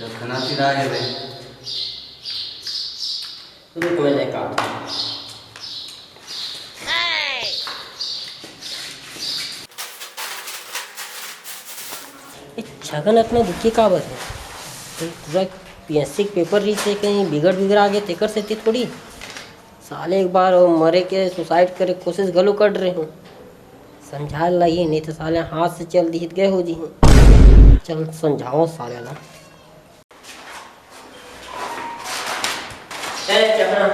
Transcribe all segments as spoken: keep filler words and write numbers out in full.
चखना पिला हे बे। रुक, मैं लेके आता हूँ। ए, छगन अतना दुखी काबर हे? पूरा पीएससी के पेपर रहिस हे, कहीं बिगड़ बिगड़ आ गे, तेकर सेती थोड़ी। साले एक बार वो मरे के, सुसाइड करे के कोशिश घलो कर रहे हो। समझा लाही, नहीं तो साले हाथ से चल दिहित गए हो जी। चल समझाओ साले ला। ए, चखना।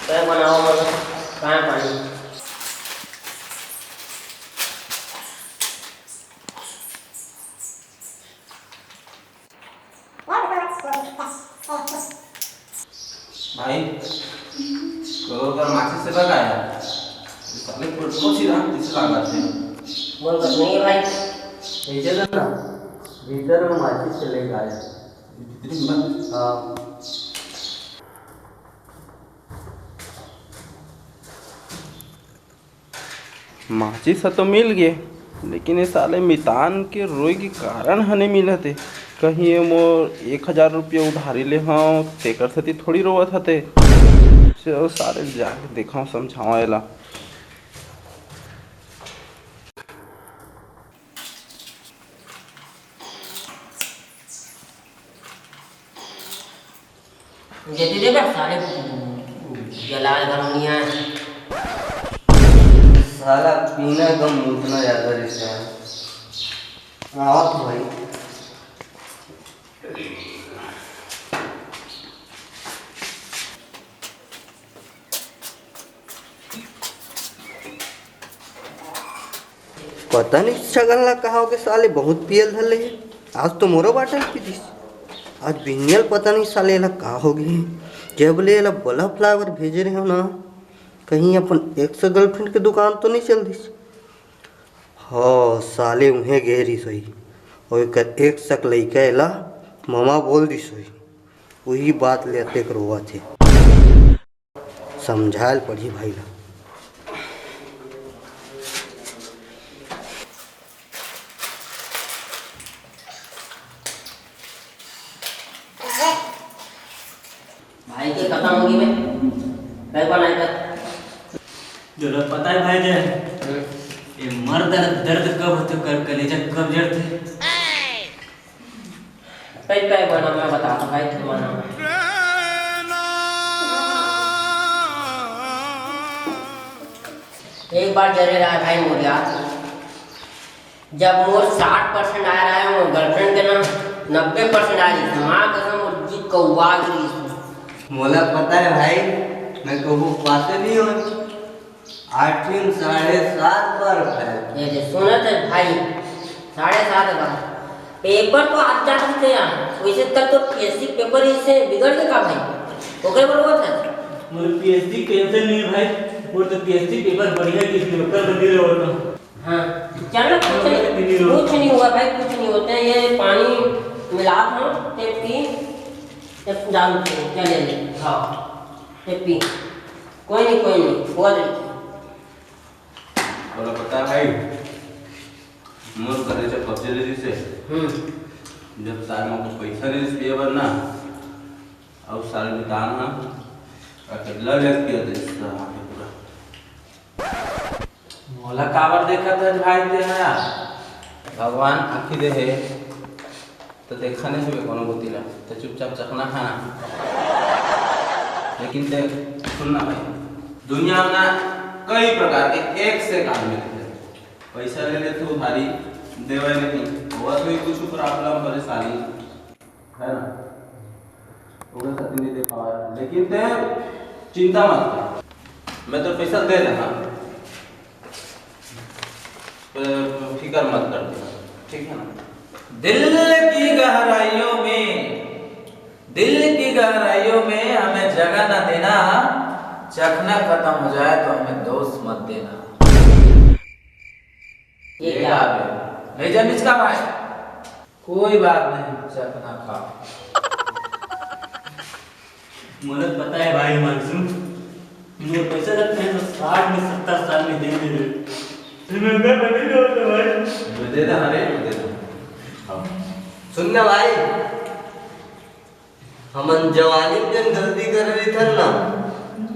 चाय बनाओ, मतलब, कहाँ है पानी? भाई, तो कर माचिस से बगाया। साले को कौन सी रात किसे लगा थे? बोल बस नहीं भाई। भेजे ना, भीतर में माचिस से लेके आया। भीतर में? हाँ। माचिस ह तो मिल गे, लेकिन ये साले मितान के रोए के कारण ह नइ मिलत हे। कहीं ये मोर एक हजार रुपया उधारी ले हव, तेकर सेती थोड़ी रोवत हते। चलो साले ल जाके देखव, समझाव एला। जल्दी दे बे, साले जलाल घलो नइ आय। साला पीना कम, मूतना ज्यादा रहिथे। आवत भाई। पता नहीं छगन ला का होगे, साले बहुत पियल धर ले हे। आज तो मोरो बाटल पी दिस। आज बिहनिया ल पता नहीं साले ला का होगे। जब ले एला बल्ब लाय बर भेजे रहेंव ना, कहीं अपन एक्स गर्लफ्रेंड के दुकान तो नहीं चल दिस। हाँ, साले उहें गे रिस होही। अउ एकर एक्स के लइका एला ममा बोल दिस होही। उही बात ले अतेक रोवत हे। समझाय ल पड़ही भाई ला। भाई के खतम होगे बे। कई बनाए कर? तोला पता हे भाई जे, ये मर्द दर्द कब होथे, कर कलेजा कब जरथे। कई, कई बना, मैं बताता हूँ भाई, तुम बना। एक बार जरे रहा भाई मोर यार, जब मोर साठ परसेंट आय रहा हे, मोर गर्लफ्रेंड के ना नब्बे परसेंट आय रहिस, माँ कसम मोर जी कौवा गे रहिस। मोला पता हे भाई, मैं कभू पासे नहीं हों। आठवीं में साढ़े सात बार फेल। ये दे, सुनत हे भाई, साढ़े सात बार। पेपर तो आप जात थे यार, वैसे तक तो पीएससी पेपर इससे बिगड़ के का भाई? ओकरे बरोबर था। मोर पीएससी टेंशन नहीं भाई, मोर तो पीएससी पेपर बढ़िया की पेपर बन रहे हो तो। हाँ, चल ना, कुछ नहीं, कुछ नहीं हुआ भाई, कुछ नहीं होता है। ये पानी मिला था, टेप पी, टेप डाल के, चले ले। हाँ, टेप पी। कोई नहीं, कोई नहीं, बहुत अच्छा। तोला पता हे भाई, मोर कलेजा कब्जे ले जइसे। हम्म। जब साले मोर करा पैसा नहीं पिए बर ना, अउ साले मितान हा अकेला लेके आते इसका आके पूरा। मोला काबर देखत हस भाई ते हा? भगवान आँखी दे हे, त देखा नहीं हवे कोनो कोती ला, त चुपचाप चखना खाना। लेकिन ते सुन ना भाई, दुनिया में ना कई प्रकार के एक से एक आदमी रहिथे। पैसा ले लेथे उधारी, देवे नहीं, होवत हुई कुछ प्रॉब्लम, परेशानी, है ना? ओकर साथ नहीं दे पावे, लेकिन ते चिंता मत कर, मैं तो पैसा दे देना। फिकर मत कर देना, ठीक है ना? दिल की गहराइयों में, दिल की गहराइयों में हमें जगह ना देना। चखना खत्म हो जाए तो हमें दोष मत देना। ये ये क्या? क्या बे? नहीं जमीस का भाई? कोई बात नहीं, चखना खा। मोला पता है भाई मानसू, मोर पैसा लगते हैं तो साठ में सत्तर साल में दे दे। मैं अगर बनी रहो तो भाई। मैं दे दे, अरे मैं दे दे। सुन ना भाई, हमन जवानी में जन गलती कर रही थन ना,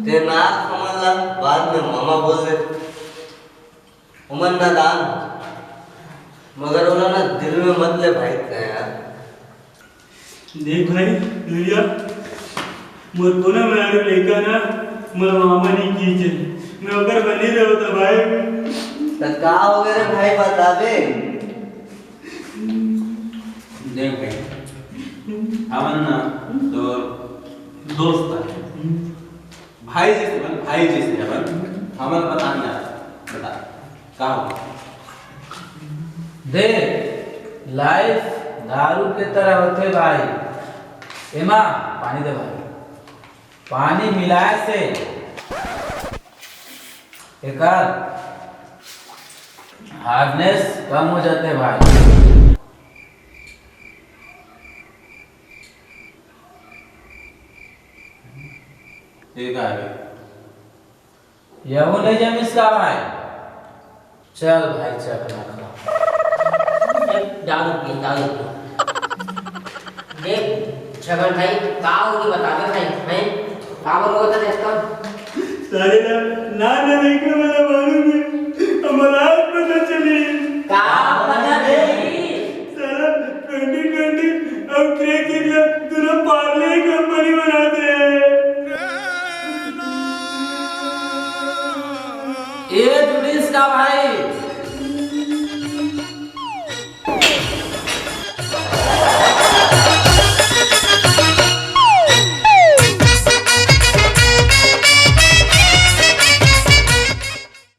ते ना हमन ला बाद में मामा बोल दे। उमन नादान, मगर ओला ना दिल में मत ले भाई इतना यार। देख भाई, भैया, मोर कोनो मेहरारू लइका ना, मोर मामा नहीं कीचे। मैं ओकर बनी रहो तो भाई। त का हो गए रे भाई, बताबे? देख भाई, हमन ना तो दोस्त है, भाई जैसे बन, भाई जैसे है बन। हमन बतान यार, बता, का हो? देख, लाइफ दारू के तरह होथे भाई। एमा पानी दे भाई। पानी मिलाए से एकर हार्डनेस कम हो जाथे भाई। ये का है? यहू नहीं जमीस का भाई? चल भाई, चखना खा। ए, दारू पी, दारू पी। देख, छगन भाई, का होगी बताबे भाई, हैं? काबर होता देखता? साले ना, ना, ना, नहीं के वाला मालूम है। हमारा आज पता चली। का पता चली? साला ट्वेंटी ट्वेंटी और क्रेक इंडिया दोनों पार्ले कंपनी बनाते हैं। ए जुड़ीस का भाई,